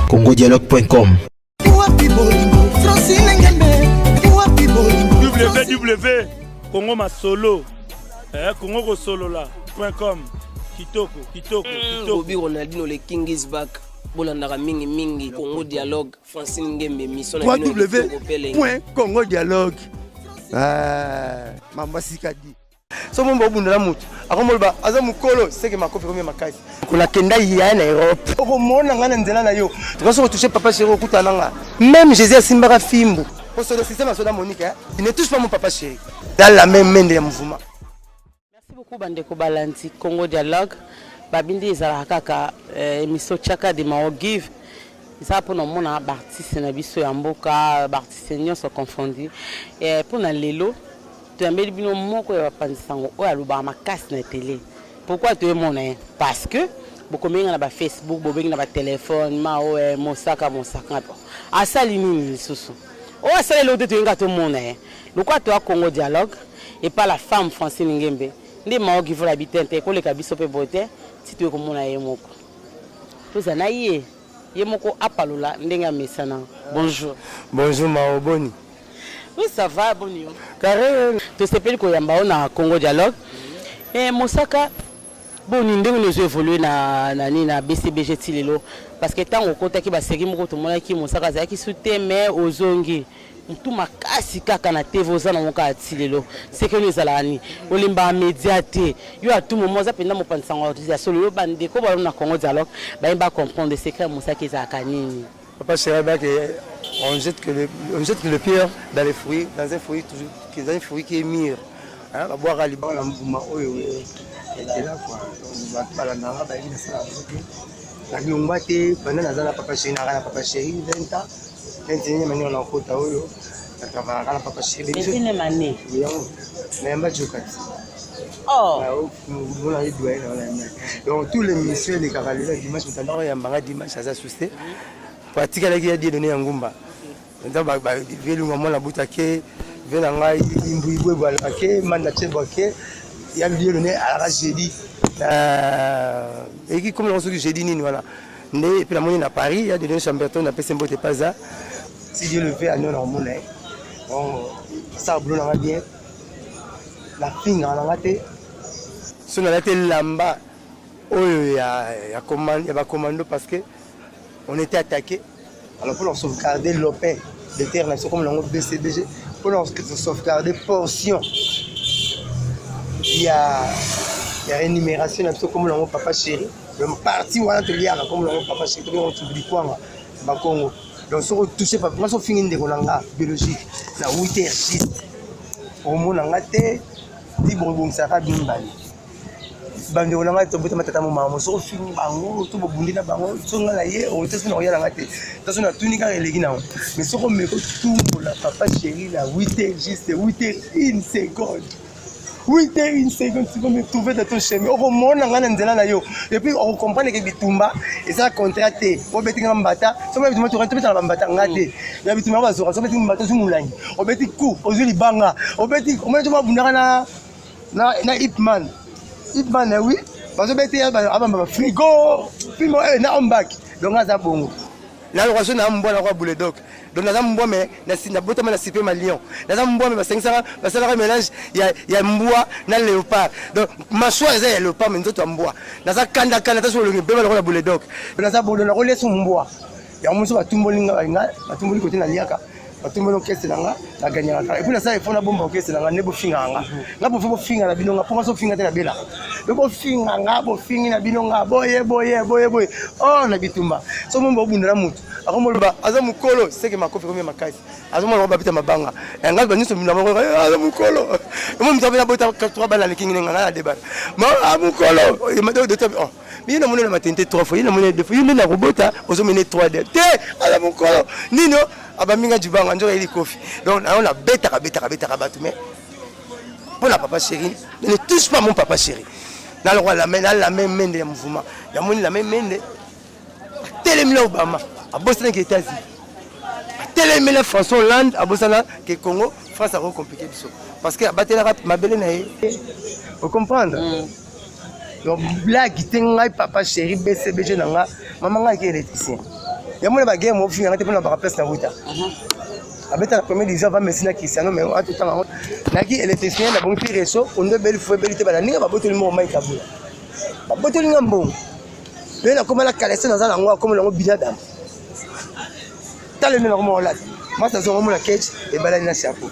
Congodialogue.com. Wapi bolingo Francine Ngembe, wapi bolingo? Www Congo Masolo, Congo kosolola.com. Kitoko, kitoko, kitoko. Bobi Ronaldinho, le king is back. Bolandaka mingi mingi Congo Dialogue, Francine Ngembe, mission na bino ya kitoko pe elengi. www Congo Dialogue. Mambo asika di so momba obundela motu akomoloba aza mokolo seke makofi ekomi makasi kolakenda ya na Europe, okomona ngai na nzela na yo. Tokoki kotouche papa chéri, okutana nga. Même Jésus asimbaka fimbu kosolo système asoda Monique, hein? Il ne touche pas mon papa chéri dans la même mende ya mouvement. Merci beaucoup, bandeko balandi Congo Dialogue. Babindi ezalaka kaka émission Tiaka de Mao Give, eza mpona omona baartiste na biso ya mboka, baartiste nyonso confondu. Mpona lelo toyambeli bino moko ya bapanzi sango oyo alobaka makasi na télé. Pourquoi toyemona ye? Parce que bokomenga na bafacebook, bobengi na batelefone ma oyo Mosaka, Mosaka asali nini lisusu? Oyo asali eloko te. Toyenga tomona ye lokola toya Congo Dialogue epa la femme Francine Ngembe nde Mao Givola bitente ekoleka biso mpe boye te. Ti toye komona ye moko, toza na ye, ye moko apalola ndenge amesana. Bonjour. Bonjour Mao, boni? Oui, ça va, boni yo? Carré. Tosepeli koyamba yo na Congo Dialogue. Mosaka, boni ndenge nini ozo évolue na nani, na BCBG ti lelo? Parce que ntango okotaki basérie moko, tomonaki Mosaka azalaki su te, mais ozongi mutu makasi kaka na TV, oza nango kaka ti lelo. Sekeni ezalaka nini? Olembaka média te? Yo atu momo oza mpenza mopanzi sango ya solo. Yo, bandeko balo na Congo Dialogue bayemba comprendre secret ya Mosaka ezalaka nini. Papa chéri, on jette que le pierre dans les fruits, dans un fruit toujours, dans un fruit qui est mûr. Hein, babwaka libanga na mbuma oyo etela quoi. Donc bato balandaka, bayebi nasala yango te. Nalongwa te banda naza na papa chéri, naka na papa chéri 20 ans, 21e année na okota oyo natravaillaka na papa chéri. 21e année? Yango nayamba Jokati. Oh. Mona ye doyen na wana. Donc tous les missions elekaka lelo dimanche, moto andako yambanga dimanche aza suste po atikalaki ya Dieudonné ya ngumba. Velunga mwana buta ke ve na ngai Imbuibwebwe ake manda tiebo ake ya Dieudonné alaka jeudi eyiki komi nango soki jeudi nini wana nde. Epe namoni na Paris ya Dieudonné Chamberton, napesi mbote paza. Si Dieu le veut, ano na komona ye. Donc asala boulot nanga bien, nafingaka nanga te. So nalati elamba oyo ya bacommando parce que on était attaqué. Alors pour sauvegarder lopin de terre na biso comme nango BCBG, pour sauvegarder portion ya rémunération na biso comme nango papa chéri, parti wana toliaka comme nango papa chéri, tobenga tubili kwanga bakongo. Donc soki otouche papa nga, so ofingi ndeko na nga biologique na 8 heures juste, omona nga te. Ti bobongisaka bino mibale, bandeko na ngai tobotama tata momama, soki ofingi bango to bobundi na bango, so ngai na ye oyo te, so na koya na ngai te, ta so natuni kaka eleki nango. Mais soki omeki otumbola papa chéri na 8 heures juste, 8 heures 1 seconde, 8 heures 1 seconde, tu vas me trouver dans ton chemin, okomona ngai na nzela na yo. Et puis okocomprendre ke bitumba eza contrat te. Obeti nga mbata, soki bitumba tobetaka bambata nga te na bitumba bazoka. Soki obeti mbata, ozwi molangi, obeti coup, ozwi libanga, obeti omoni to babundaka na Ipman, Ipman, oui, bazobeti abamba bafrigo fimbo na ombak. Donc aza bongo naloka so na mbwa nakoa bulldog. Donc naza mbwa me nabotama na sipe ma lion, naza mbwa me basangisaka, basalaka mélange ya mbwa na léopard. Donc mâchoire eza ya léopard me nzoto ya mbwa. Naza kanda kanda, ta so olongi beba lokola bulldog. Naza bodo, nakolia so mbwa yango moso. Batumboli nga, batumboli kote naliaka, batumboli orchestre na nga, naganyaka kaka. Et puis nasala effort nabomba orchestre na nga nde bofingaka nga. Nga bofe bofinga na bino nga, mpo nga so ofinga te nabelaka. Donc bofinga nga, bofingi na bino nga boye boye boye boye. Or na bitumba, so momba obunda na motu akomoloba aza mokolo seke makofi ekomi makasi, azomona babita mabanga nga banyonso aza mokolo. Mo moto abeta bota trois bana alekingi nga na debana mokolo. Ye namoni na maternité trois fois, ye namoni deux fois, ye nde nakobota ozomene 3 d te aza mokolo nino abambinga jubanga nzoka ye likofi. Donc nayo nabetaka betaka betaka bato, mais mpo na papa chéri, ne touche pas mon papa chéri. Nalokwa na la même mende ya mouvement yamoni la même mende atelemila Obama, abosanaki États-Unis, atelemela François Hollande, abosana ke Congo France akocompliquer biso parce que abatelaka mabele na ye, ocomprendre? Donc blague te, ngai papa chéri BCBG na nga, mama ngai ake électricien. Yango na baguerre mofinga nga te mpona baka place na wuta. Abeta na première division avant Messi na Cristiano, mais atotanga yango. Naki électricien na bongi réseau, ondo ebeli fo ebeli te bala ninga babotoli moko mai kabula. Babotoli nga mbongo. Pe nakoma na kalese naza nango akoma nango binadam. Tala nde nakoma olata. Masa zongo mona ketch ebalani na chapeau.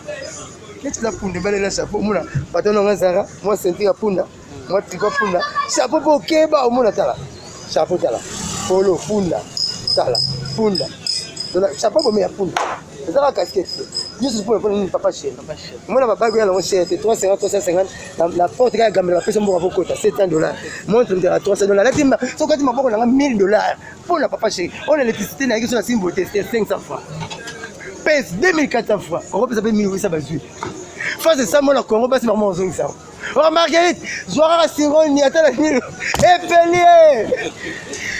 Ketch eza punda ebalani na chapeau omona patron na nga zara mwa ceinture ya punda. Mwa tricot punda chapeau mpo okeba omona tala chapeau tala polo punda tala punda chapeau bomi ya punda eza kaka casquette te nyonso mpona mpona nini papa chéri omona babagi oya nango cher te 350 350 na porte kaka gambela bapesa mboka pokota 700 dollars, montre mtaka 300 dollars. Lati soki ati maboko nanga 1000 dollars mpona papa chéri. Oyo na électricité nayaki so na simbo te 500 francs, pese 2400 francs, okopesa mpe 1800. Bazwi face esambo na Congo, basi bango ozongisa. Oh Marguerite, zwa kaka sironi ata na nini epeli ye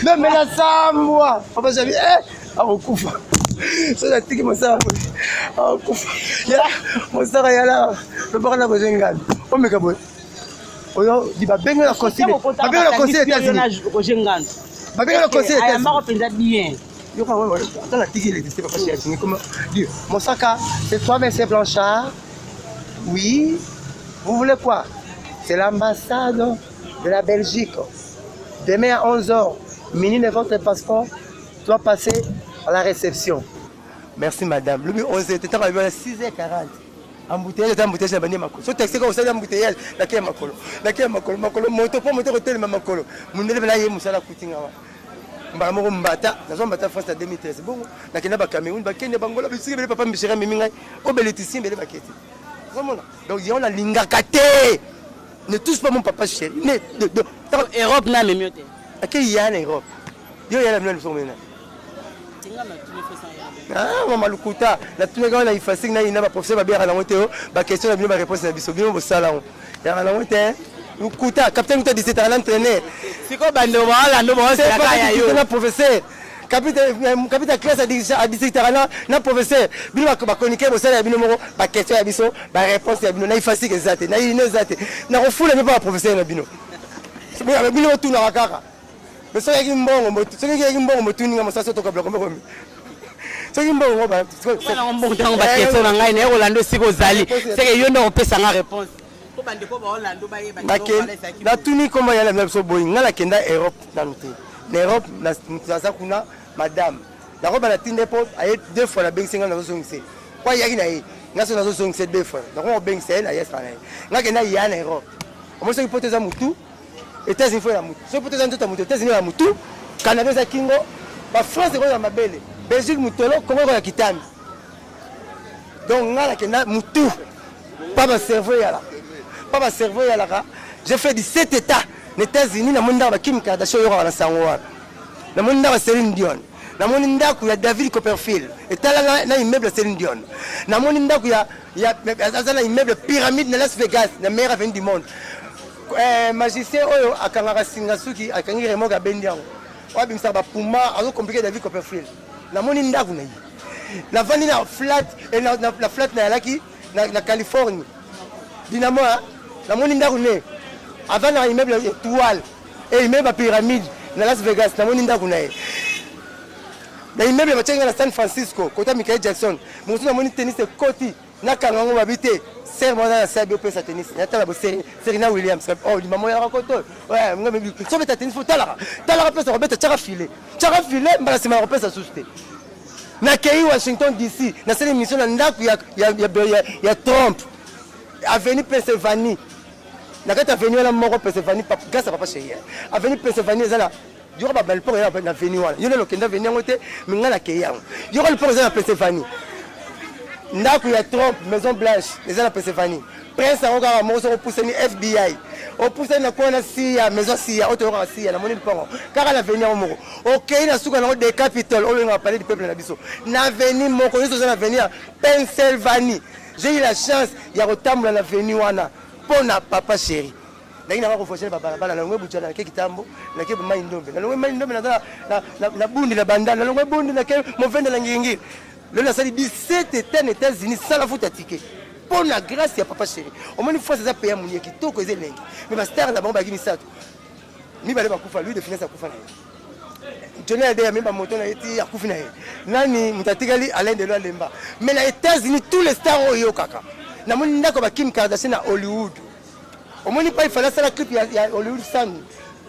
meme na sambwa. Papa Javi eh akokufa soki atiki mosala, akokufa mosala yala lobaka na kozwe ngami omeka boye oyo di babengi na conseil, babengi na conseil États-Unis, babengi na conseil États-Unis. Yoka, ata natiki électricité, papa chéri, comment dire, Mosaka, c'est toi monsieur Blanchard? Oui, vous voulez quoi? C'est l'ambassade de la Belgique. Demain à 11h, muni de votre passeport, doit passer à la réception. Merci madame. Lobi 11h, à 6h40. Embouteillage eza embouteillage na bandi makolo. So taxi kaka osali embouteillage, nakei makolo, nakei makolo, makolo moto mpo moto kotelema makolo. Mondele mpe naye mosala akutinga wa mbala moko mbata, nazwa mbata France na 2013. Bongo nakenda bacameroun, bakende bangola, bisika ebele. Papa Michere amemi ngai oyo baélectricien ebele baketi, ozomona. Donc yango nalingaka te, ne touche pas mon papa chéri. Ne Europe na amemi yo te? Akei ya na Europe, yo ya na bino liso mena. Mama lukuta, natunaki wana na ifasik na ina baprofesseur babiyaka nango te. O baquestion na bino, baréponse na biso, bino bosala yango yaka nango te. Lukuta, capitaine kuta 17 na entraîneur. Sikoyo bandeko baolanda, baozelaka ya yo. Na professeur capitaine classe adistrictaka na professeur. Bino bachroniqueur bosala ya bino moko, baquestion ya biso, baréponse ya bino na ifasik eza te, na ino eza te. Nakofula mpe mpa baprofesseur na bino. Bino botunaka kaka, mais soki yaki mbongo, soki yaki mbongo motuninga mosala so toka biloko moko, soki mbongo. Nango mbongo, ntango baquestion na ngai naye kolanda esika ozali, seke yo nde okopesa nga réponse po bandeko baolanda bayeba. Natuni nkombo ya na biso boyi. Ngai nakenda Europe nanu te. Na Europe moto aza kuna, madame nakoba natinde mpo aye deux fois, nabengisi ngai, nazozongisa po ayaki na ye. Ngai so nazozongisa deux fois, nakoma kobengisa ye na yesaka na ye. Ngai kenda ya na Europe, omoi soki poto eza motu, États-Unis fo ya motu, soki poto eza nzoto ya motu, États-Unis ya motu, Canada eza kingo, bafrance ekoya mabele, Belgique motolo, Congo ekoya kitambi. Donc ngai nakenda motu, pas bacerveau eyalaka, pas bacerveau eyalaka. J'ai fait 17 états na États-Unis. Namoni ndako bakim Kardashian, oyokaka na sango wana. Namoni ndako ya Céline Dion, namoni ndako ya David Copperfield etala na immeuble ya Céline Dion, namoni ndako ya aza na immeuble Pyramide na Las Vegas, na meilleure avenue du monde. Magicien oyo akangaka singa suki, akangi remoke, abendi yango, oyo abimisaka bapuma, azocompliquer David Copperfield, namoni ndako na ye. Navandi na flat, na flat nayalaki na Californie Dinamo, namoni ndako ne avandi na immeuble étoile e immeuble ya Pyramide na Las Vegas, namoni ndako na ye. Na immeuble batiaki nga na San Francisco, kota Michael Jackson mosusu, namoni tennis ekoti, nakanga yango, babi te ser mwana na sabi opesa tennis, natala bo Serena Williams. Oh, limamo yaka koto so beta tennis, fo talaka talaka, pesa kobeta, tiaka filet, tiaka filet, mbala nsima ya kopesa susu te. Nakei Washington DC, nasali émission na ndako ya Trump, avenue Pennsylvanie. Na kati avenue wana moko, Pennsylvanie, grâce à papa chéri, avenue Pennsylvanie eza na yoka babalpoko eza na avenue wana. Yo nano okende avenue yango te, me ngai nakei yango. Yoka lupoko eza na Pennsylvanie, ndako ya Trump, Maison Blanche eza na Pennsylvanie. Prince yango kaka moko, soki opusani FBI, opusani na kona siya maison siya oyo toyokaka siya, namoni lupango kaka na avenue yango moko. Okei na suka nango de Capitole oyo oyengaka palais du peuple na biso, na avenue moko nyonso oza na avenue ya Pennsylvanie. J'ai eu la chance ya kotambola na avenue wana mpo na papa chéri. Ndenge nanga kofonctionne babalabala, nalongwe Bujana, nake Kitambo, nake Mai Ndombe, nalongwe Mai Ndombe, naza na Bundi, na Bandal, nalongwe Bundi, nake Movende na Ngiringiri. Lelo nasali 17 états na États-Unis sala futa ticket mpo na grâce ya papa chéri. Omoni, France eza pays ya monie kitoko, eza elengi, mais bastar na bango bayaki misato, mibale bakufa. Louis de Finesse akufa na ye. Johnny Hallyday amemi bamoto na ye ti akufi na ye. Nani moto atikali? Alain Delon alemba. Mais na États-Unis, tous les stars oyo oyokaka, namoni ndako ba Kim Kardashian na Hollywood. Omoni pa ifale asala clip ya Hollywood Sami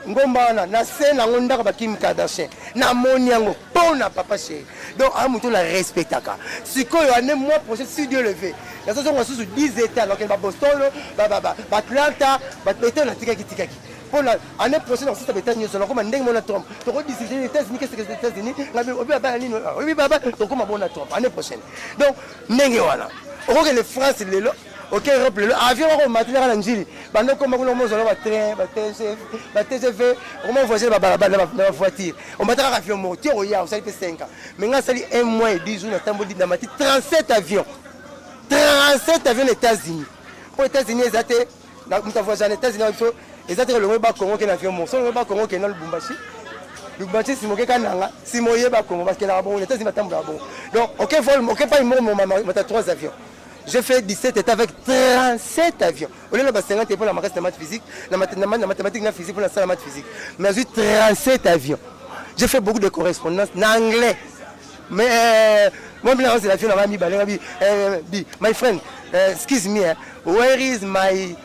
ngomba wana na se nango ndako ba Kim Kardashian, namoni yango mpo na papa chéri. Donc aya moto na respectaka. Sikoyo année mois prochain, si Dieu le veut, nazozonga susu 10 états, nakokende ba Boston, ba Atlanta, ba état natikaki tikaki mpo na année prochaine nakosisa ba états nyonso, nakoma ndenge mona Trump. Tokodiscute États-Unis, qu'est-ce que les États-Unis, ngabi obi baba nini, obi baba, tokoma bona Trump année prochaine. Donc ndenge wana okokende France lelo, oke Europe lelo, avion moko omatilaka na Njili, bando okoma kuna, omozala batrain, ba TGV, okoma voyage na babalabala na bavoiture, omata kaka avion moko ti okoya, osali mpe 5 ans. Mais ngai asali 1 mois et 10 jours, natamboli, namati 37 avions, 37 avions na États-Unis. Mpo États-Unis eza te moto avoyage na États-Unis na biso, eza te kolongo Bakongo ke na avion moko. So olongo Bakongo, okende na Lubumbashi, Lubumbashi nsima okeka nanga, nsima oyeba Kongo. Bakendaka bongo na États-Unis, batambolaka bongo. Donc oke vol, oke pai moko, mata 3 avions. J'ai fait 17 états avec 37 avions. Au lieu de 50 pour la maths, na maths physique, na mathématique, na physique, pour la salle maths physique. Mais j'ai 37 avions. J'ai fait beaucoup de correspondances en anglais. Mais moi, c'est la fille, on my friend, excuse me, hein, where is my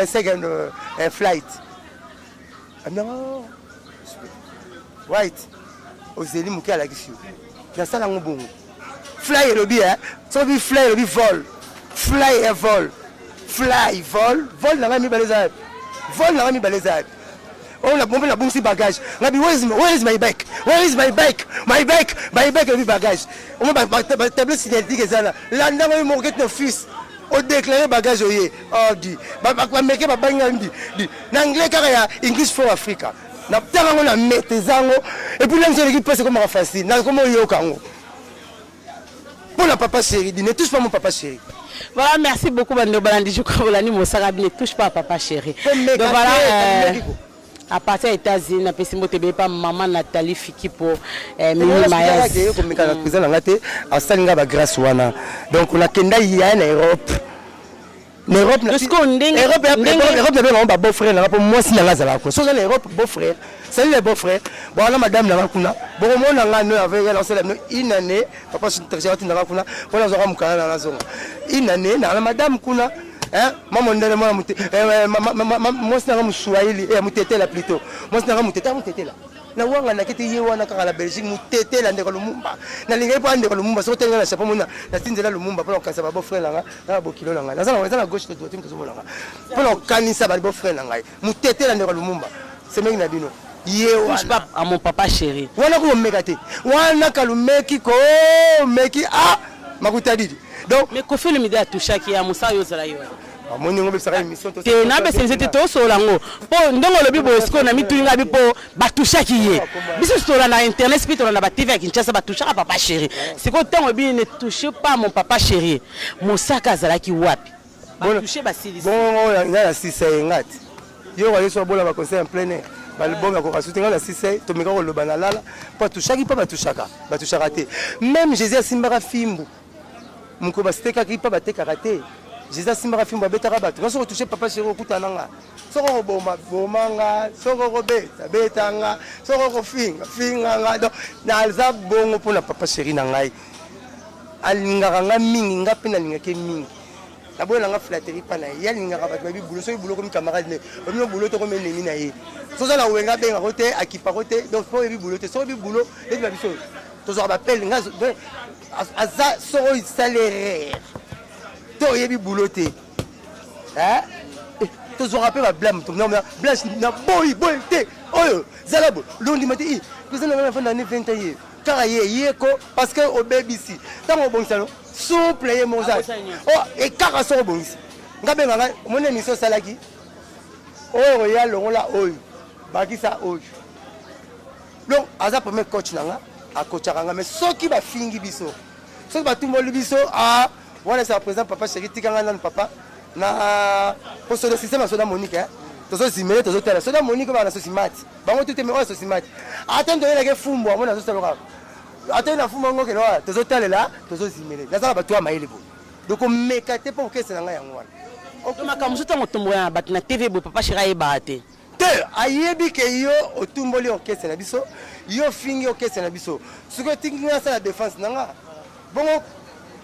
second flight? Ah, non, right. Ozeli moke, alakisi yo. Nasala yango bongo. Fly elobi, soki fly elobi vol, fly e vol, fly vol, vol na ngai mibale eza wapi? Vol na ngai mibale eza wapi? Oyo mpe nabungisi bagage, ngabi where is my bike, where is my bike, my bike, my bike elobi bagage. Omo batableau signalétique eza na landango yo moko keti na office, odéclare bagage oye. Oh di bameke babangi ngai di na anglais kaka ya English for Africa, na tanga yango, na maîtrise yango, et puis langi eleki mpasi, ekomaka facile, nakoma oyoka yango mpo na papa chéri. Di ne touche pas mon papa chéri. Voilà, merci beaucoup bando balandi. Je crois bolandi mosaka ne touche pas à papa chéri. Donc voilà, à partir des États-Unis, napesi mbote ebele pa maman Nathalie Fikipo, Mimi Mayas. Komeka na président na nga te, asali nga bagrâce wana. Donc nakenda ya na Europe, na Europe. Sikoyo ndenge Europe nabenga bango ba beau frère nanga, mpo mwasi nanga azalaka kuna. So oza na Europe, beau frère, salut les beau frère. Bon, wana madame nanga kuna, bokomona nga no avec lancela bino une année. Papa atindaka kuna mpo nazwaka mokala na nazonga une année na madame kuna. Mama ndele mwana mwasi nanga moswahili, motetela plutôt, mwasi nanga motetela, motetela na wanga nakiti ye wana kaka na Belgique, motetela ndeko Lumumba. Nalingaki mpo andeko Lumumba, soki otelinga na chapeau mona nati nzela Lumumba mpona kokanisa ba beau frère na nga na bokilo na ngai. Naza na gauche to droite, tozomona nga mpona kokanisa ba beau frère na ngai, motetela ndeko Lumumba, semeki na bino ye. Touche pas à mon papa chéri. Wana komeka te, wana kalumeki komeki a makuta didi. Donc Mais Koffi Olomide atouchaki ya mosala, yo ozala yo. Amoni ngo bebisaka émission. Te, nabesa biso te, tosola yango mpo ndenge olobi boye. Sikoyo na mituni ngai mpo batouchaki ye, biso tolanda internet mpe tolanda batv ya Kinshasa, batouchaka papa chéri. Sikoyo ntango obi ne touche pas mon papa chéri, mosaka azalaki wapi? Batouche, basilisi. Bongo ngai nasisa ye nga te, yo koye so abola baconseil en plein air, balibongo akoka suti. Ngai nasisa ye, tomeka koloba na lala mpo atouchaki, mpo batouchaka, batouchaka te. Même Jésus asimbaka fimbu moko, batekaki mpo batekaka te. Jésus asimbaka fimbu, abetaka bato. Nga soki otouche papa chéri, okutana nga. Soki okoboma, boma nga. Soki okobeta, beta nga. Soki okofinga, finga nga. Donc naza bongo mpona papa chéri na ngai. Alingaka nga mingi, nga mpe nalingaki ye mingi. Naboyi nanga flatterie mpa na ye. Ye alingaka bato bayebi bulo. Soki bulo okomi camarade ne obino bulo, tokomi ennemi na ye. So oza na wenga, abengako te, akipako te. Donc mpo oyebi bulo te, soki oyebi bulo neti ba biso tozwaka bapele nga aza. Soki osali erreur to oyebi bulo te, tozwaka mpe bablame blanche na boyi boyi te. Oyo zala bo londima te, président nanga nafanda ne 20 ans, ye kaka ye ye ko parce que obebisi. Ntango obongisa no souple, ye moza ekaka. Soki obongisi nga, benganga, omoni émission osalaki oyo, oya longola oyo, bakisa oyo. Donc aza premier coach na nga, akochaka nga. Mais soki bafingi biso, soki batumboli biso, ah, wana ezala président papa chéri, tikanga nanu papa na posodo système ya soda Monique. Tozozimele, tozotala soda Monique baka na sosimati bango tu te. Mais oyo sosimati ata ntoyelaki efumbu amona, azosala kaka ata na fumbu yango okende wana, tozotalela, tozozimele. Naza na bato ya mayele boye, donc omeka te mpo kokesa na ngai yango wana. Makambo mosusu ntango otombola na bato na TV boye, papa chéri ayebaka te. Te, ayebi ke yo otumboli orchestre na biso, yo ofingi orchestre na biso. Soki otiki nga nasala defense na nga, bongo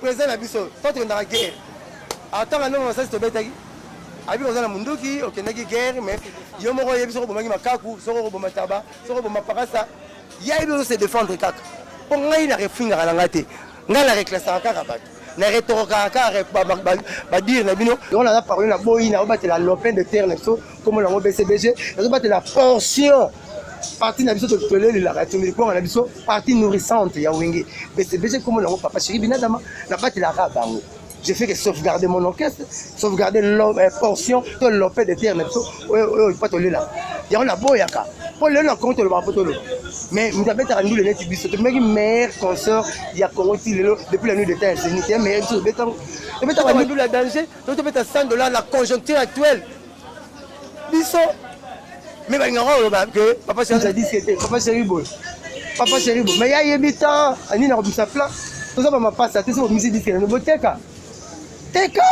president na biso tango tokendaka guerre, atanga ndongo masasi tobetaki, ayebi oza na munduki, okendaki guerre mais yo moko oyebi soki obomaki makaku, soki okoboma taba, soki oboma pakasa, ye ayebi ozo se defendre kaka. Po ngai na refingaka na nga te. Ngai na reclassaka kaka bato. Na retorokaka kaka ba dire na bino. Yango naza parole na boyi na obatela lopin de terre na biso kombo nango BCBG. Nazo batela portion partie na biso tolelelaka tumbi likwanga na biso partie nourrissante ya Wenge. BCBG kombo nango papa chéri binadama na batelaka bango. Je fais que sauvegarder mon orchestre, sauvegarder la portion to lopin de terre na biso oyo oyo pa tolela. Yango na boyaka. Po lelo na Congo tolobaka po toloba. Mais moto abetaka ndule neti biso tobengaki meilleur concert ya Congo ti lelo depuis la nuit de temps ya Zenith ya meilleur biso tobeta tobetaka ndule ya danger to tobeta 100 $ na conjoncture actuelle biso mais balingaka koloba ke papa chéri a disque te papa chéri boye papa chéri boye mais ya yebi temps nini akobimisa plan toza ba mapasa te soki obimisi disque na boteka teka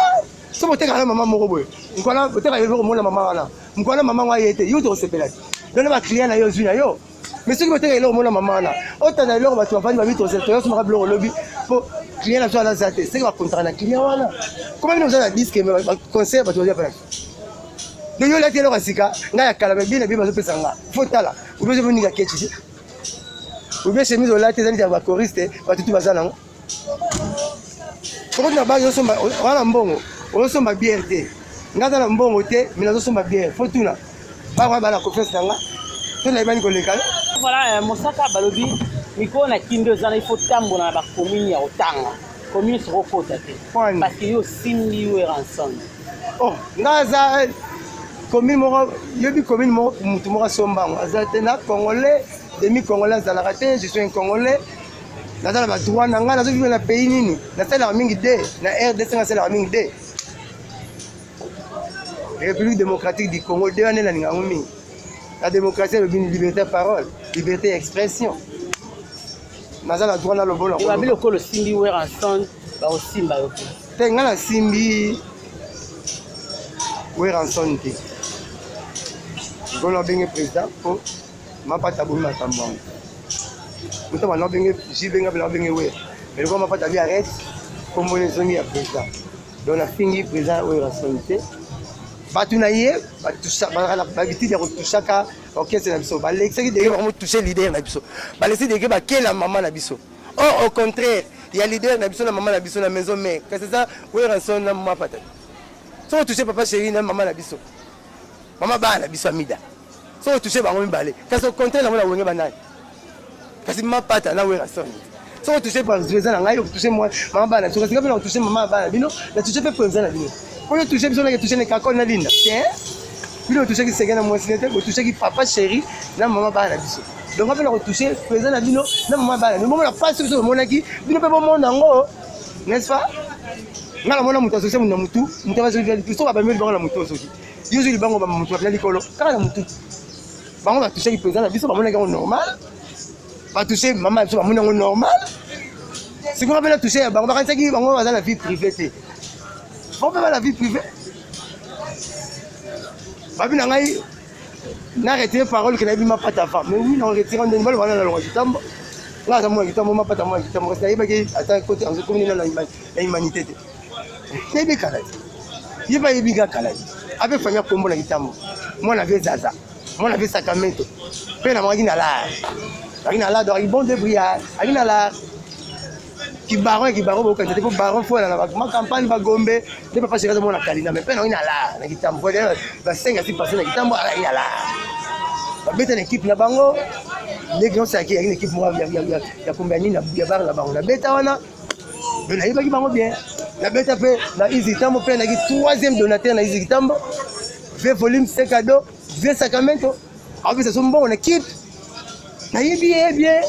soki botekaka na mama moko boye mokwana boteka yo komona mama wana mokwana mama ngo aye te yo tokosepela te dona ba client na yo ozwi na yo mais soki boteka eloko mona mama wana otanda eloko bato bafandi babi toyosomaka biloko lobi mpo client na biso wana aza te seke bakontaka na client wana koma bino boza na diske concert bato baza pena donc yo olati eloko ya sika ngai ya kala me bino bino bazopesa nga fo tala obi ozomoninga kechi te obi chemise olati eza neti ya bacoriste bato tu baza nango okoti na banki osomba wana mbongo ozosomba biere te nga aza na mbongo te me nazosomba biere fo tuna bana bana confiance na nga to nayebani koleka yo voilà euh, mosaka balobi mikolo na kindo eza na ifo tambola na bacommune ya kotanga commune soko okota te parce que yo osimbi werrason oh nga aza eh, commune moko yobi commune moko motu moko asomba yango aza te na congolais demi congolais azalaka te je suis un congolais naza na badroit na ngai nazovivre na pays nini nasalelaka mingi de na rdc nasalelaka mingi de république démocratique du congo de wana nalinga yango mingi la démocratie elobi liberté ya parole liberté ya expression naza na droit nalobola babi lokola osimbi werrason bakosimba yo te te ngai nasimbi werrason te nkolo abenge président mpo mapata abomi makambo yango moto banda obenge JB nga bela obenge we mais lokola mapata abi arrête kombo na ezongi ya président donc nafingi président oyo rasoni te bato na ye bazalaka na habitude ya kotushaka orchestre na biso balekisaki dege bango touche leader na biso balekisi dege bakela mama na biso or au contraire ya leader na biso na mama na biso na maison mère kasi eza werrason na mapata soki otouche papa chéri na mama na biso mama bana na biso amida soki otouche bango mibale kasi au contraire nango na wenge banani kasi mapata na werrason soki otouche président na ngai otouche mama bana biso kasi ngai mpe na otouche mama bana bino na touche mpe président na bino oyo touche biso nake touche na kakol na linda te bino otouchaki sege na mwasi te botouchaki papa chéri na mama bana na biso donc mpe na kotouche président na bino na mama bana bino bomona mpasi biso tomonaki bino mpe bomona yango n'est-ce pas ngai namona moto asoki na motu moto asoki soki abameli bango na motu soki yo ozwi libango bama motu na likolo kaka na motu bango batouchaki président na biso bamonaki yango normal batouche mama na biso bamoni yango normal sikoyo mpe na touche ya bango bakanisaki bango baza na vie privée te bango mpe ba na vie privée babi na ngai na retire parole ke nayebi mapata avant mais oui na retire ndenge baloba na nalonga kitambo nga aza mwana kitambo mapata mwana kitambo kasi nayebaki ata kote azokomi nino na humanité te nayebi kala te ye mpe ayebi nga kala te ape fami akombo na kitambo mwana ve zaza mwana ve sacramento mpe namwaki na lar aki na lar donc aki bon débrouillard aki na lar kibaron ya kibaron bokanisa te mpo baron fo na ma campagne bagombe nde papa sheri azomona kalina me mpe nangi na lar na kitambo basenga si passe na kitambo alaki na lar babeta na ekipe na bango ndenge nyonso yaki yaki na ekipe moko ya kombe ya nini ya bar na bango nabeta wana Mais nayebaki bango bien. Nabeta mpe na Easy Kitambo mpe naki troisième donateur na Easy Kitambo. V volume C cadeau, V Sacramento. Aopesa so mbongo na équipe. Nayebi ye bien.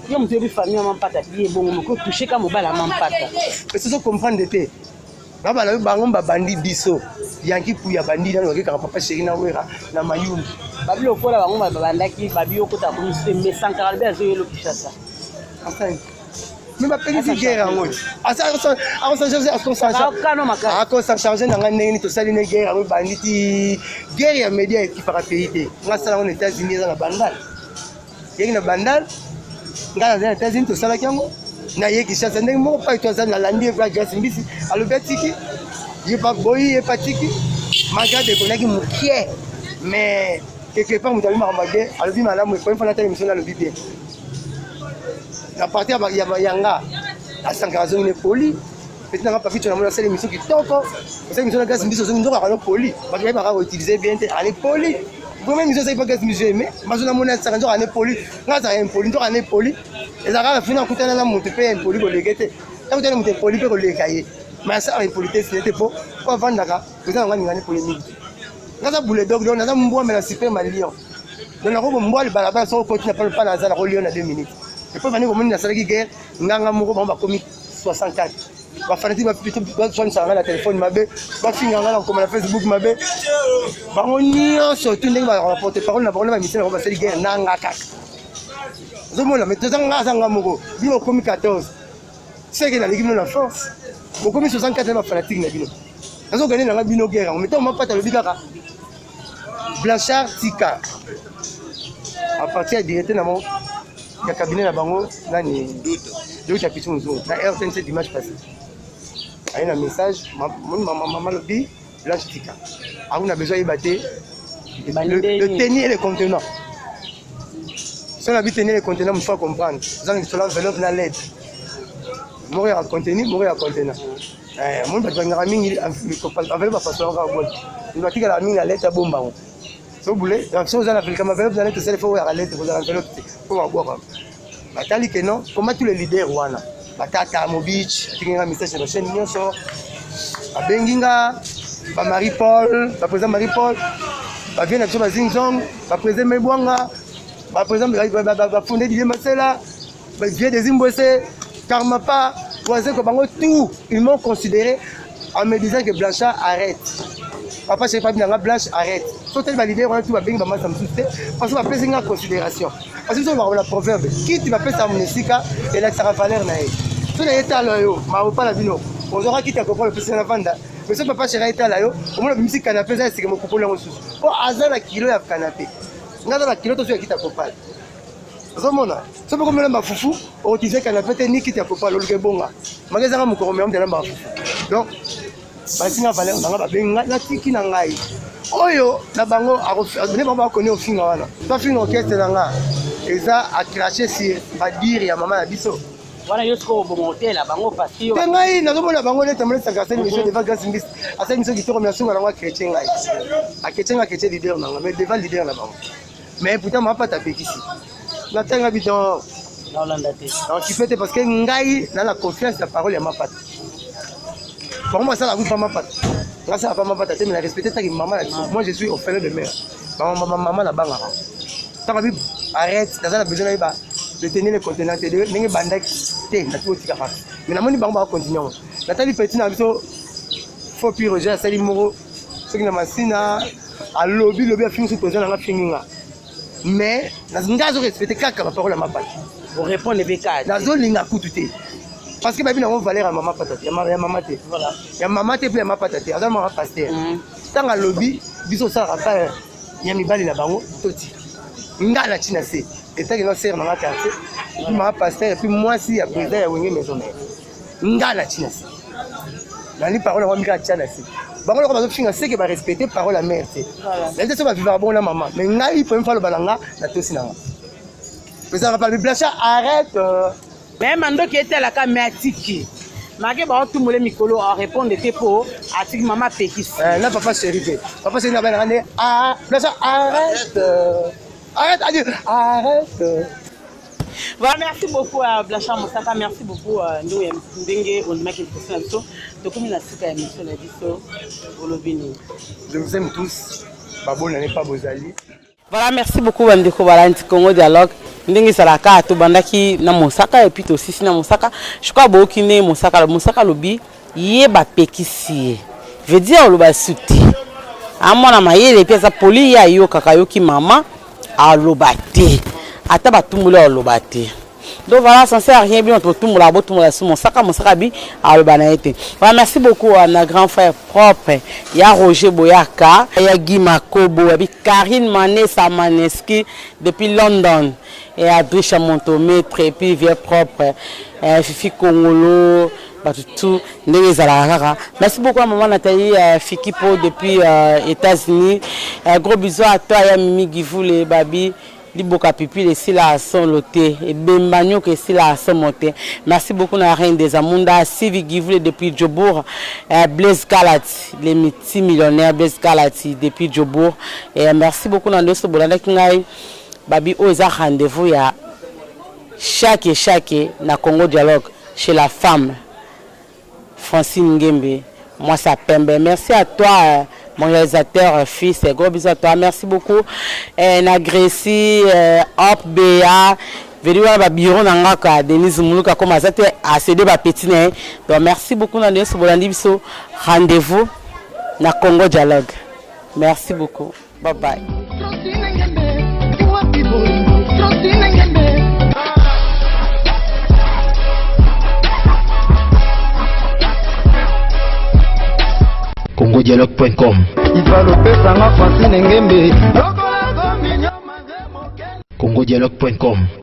Yo moto oyebi famille ya mampata bien bongo moko touche ka mobala ya mampata. Mais ozo comprendre te. Babala yo bango babandi biso. Yanki Puya bandi nano bakekaka papa chéri na Wera na Mayumbi. Babi lokola bango babandaki babi okota komisi te mais Sankara lobi azoyelo Kinshasa. Asani. Mais bapekisi guerre yango akosa charge na ngai ndenge nini tosali ne guerre yango ebandi ti guerre ya media ekipaka pays te. Ngai asala yango na États-Unis, eza na Bandal, yeki na Bandal, ngai nazali na États-Unis, tosalaki yango na ye Kinshasa ndenge moko pai to azali nalandi ye pa Grace Mbisi alobi atiki ye pa boyi ye pa tiki malgré dekonaki mokie, mais quelque part moto alobi makambo mabe, alobi malamu epoyi mpo natala émission, nalobi bien na parti ya nga asankaka azongi ne poli peti nanga papicho namoni asali émission kitoko, osali émission na Grace Mbisi, ozongi nzoka akano poli, bato bayebaka koutiliser bien te, ane poli vraiment émission osali pa Grace Mbisi aime mazo namoni asaka nzoka ane poli, nga azalaka impoli, nzoka ane poli ezalaka kaka fina akutana na moto mpe impoli koleka te, akutana moto impoli mpe koleka ye, mais asalaka impolitesse te po po avandaka eza na nga ningani polémique te. Nga aza bulldog, donc naza mbwa me na super ma lion, donc nakobo mbwa balabala soko okoti na pano naza nako lion na 2 minutes. Epo bandi komoni nasalaki guerre nganga moko, bango bakomi 64 bafanatike baswanisaka ngai na telefone mabe, bafinga ngai na kokoma na Facebook mabe, bango nyonso tu ndenge baporte parole na bango na bamisien na bango basali guerre nanga kaka. Ozomona, mais toza nga aza nga moko, bino okomi 14 seke naleki bino na force, bokomi 64 na bafanatike na bino, nazokende nanga bino guerre yango. Mais ntango Mapata alobi kaka Blanchard tika, à partir ya directeur na bango ya cabinet na bango nani Dr Pichu Muzungu na RTNC dimanche passé, aye na message mama alobi Blanche tika, akuna besoin yeba te le tenir et le contenant. So na bi tenir le contenant, mosu comprendre eza na lisolo enveloppe na lettre, moko ya contenu, moko ya contenant. Moni bato balingaka mingi enveloppe, bafasolaka kaka boîte, batikalaka mingi na lettre, abombango so bule so oza na likambo enveloppe na lettre, osali fo oyaka lettre kozala enveloppe te mpo babwaka. Batali ke non, comment tous les leaders wana batata Mobich atingi nga message na bachaîne nyonso, babengi nga ba Marie Paul, baprésident Marie Paul, bavie na biso bazingzong, baprésident Mebwanga, baprésident bafonde Didier Masela, bavie des Imbwese, Karmapa, Wazeko, bango tout ils m'ont considéré en me disant que Blanchard arrête, papa chéri pabi nanga Blanche arrête. So tali baleader wana tu babengi bamasa mosusu te parce que bapesi nga considération, parce que biso bakola proverbe kiti bapesaka mona esika elakisaka valeur na ye. So na ye tala yo maopa na bino ozwaka kiti ya kopala opesi na vanda, mais so papa chéri etala yo omona bimisi canapé eza esika mokupoli yango susu mpo aza na kilo ya canapé, nga aza na kilo to so ya kiti ya kopala. Ozomona so mpe komela mafufu okotize canapé te ni kiti ya kopala, oluka ebonga maka ezanga mokoko mea mutela mafufu. Donc basinga valeur nanga, babengi ngai, natiki na ngai oyo na bango nde bango bakoni ofinga wana, bafinga orchestre na nga, eza acrache sur badire ya mama na biso. Wana yo sikoyo oboma hôtel bango parce que te ngai nazomona bango neti amonesaka asali mission devant Grace Mbisi, asali mission kitoko, mais asunga nango akretien ngai, akretien ngai, akretien leader nanga, mais devant leader na bango. Mais pourtant mapata apekisi natanga bidon naolanda te. Naokipe te parce que ngai na na confiance ya parole ya mapata. Bango basala kufa mapata, nga sala pa mapata te, mais na respecte taki mama na biso. Moi je suis orphelin de mère, bamama na bangaka ntango abi arrête, naza na besoin nayeba de tenir le contenant te ndenge bandaki te, nati kotika kaka, mais namoni bango bakocontinue yango. Natali petit na biso faux pi Roger asali moko soki na masina alobi lobi afingi so président nanga, afingi nga, mais nga azo respecte kaka baparole ya mapata. Orépondre mpe kaka. Nazolinga kutu te parce que bayebi nango valeur ya mama pata te, ya mama te, ya mama te mpe ya mapata te, aza mama pasteur. Ntango alobi biso osalaka pa ya mibali na bango, totika nga na ntina se etaki nga sere nanga quartier et puis mama pasteur et puis mwasi ya président ya Wenge Maison Mère, nga na ntina se nani parole yango mika atia na se bango loko bazofinga seke barespecte parole ya mare te, nayebi te so bavivaka bongo na mama, mais ngai premier fois aloba na nga natosi na nga ezalaka palobi Blanchard arrête. Mais mandoki etalaka, mais atiki make baotumbola mikolo arépondre te mpo atiki mama apekisi. Na papa chéri te, papa chéri na bana nde Blanchard arrête, arrête, adi arrête. Voilà, merci beaucoup à Blanchard Mosaka, merci beaucoup ndenge ndenge ondimaki invitation na biso. Tokomi na suka ya émission na biso, olobi nini? Je vous aime tous, babonane pa bozali. Voilà, merci beaucoup bandeko balandi Congo Dialogue. Ndenge ezalaka, tobandaki na Mosaka et puis tosisi na Mosaka. Je crois boyoki ndenge Mosaka, Mosaka alobi ye bapekisi ye. Veut dire oloba su te. Amwana mayele et puis aza poli, ye ayokaka, ayoki mama aloba te. Ata batumboli aloba te. Donc voilà, ça sert à rien bino totumbola botumbola su mosaka mosaka bi aloba na ye te. Voilà, merci beaucoup à na grand frère propre ya Roger Boyaka ya Guy Makobo ya bi Karine Manessa Maneski depuis London et Adrisha Montomètre et puis vieux propre eh, Fifi Kongolo bato tout ndenge ezalaka kaka. Merci beaucoup à maman Nathalie Fikipo depuis États-Unis. Gros bisous à toi ya Mimi Givoule Babi liboka pipi esila solo te ebemba nyoka esila somo te. Merci beaucoup na reine des Amunda Sivi Givoule depuis Jobourg, Blaise Kalati les multimillionnaires Blaise Kalati depuis Jobourg. Et merci beaucoup na ndoso bolandaki ngai babi oyo eza rendez-vous ya chaque chaque na Congo Dialogue chez la femme Francine Ngembe, moi ça pembe. Merci à toi mon réalisateur fils, gros bisous à toi. Merci beaucoup na Gracie Hop Bea veli wana ba bureau na nga ka Denise Muluka comme aza te accéder ba petit na ye. Donc merci beaucoup na ndoso bolandi biso, rendez-vous na Congo Dialogue. Merci beaucoup, bye bye. Francine Ngembe, wapi bolingo Francine Ngembe. congodialogue.com Ivalopesanga Francine Ngembe. congodialogue.com.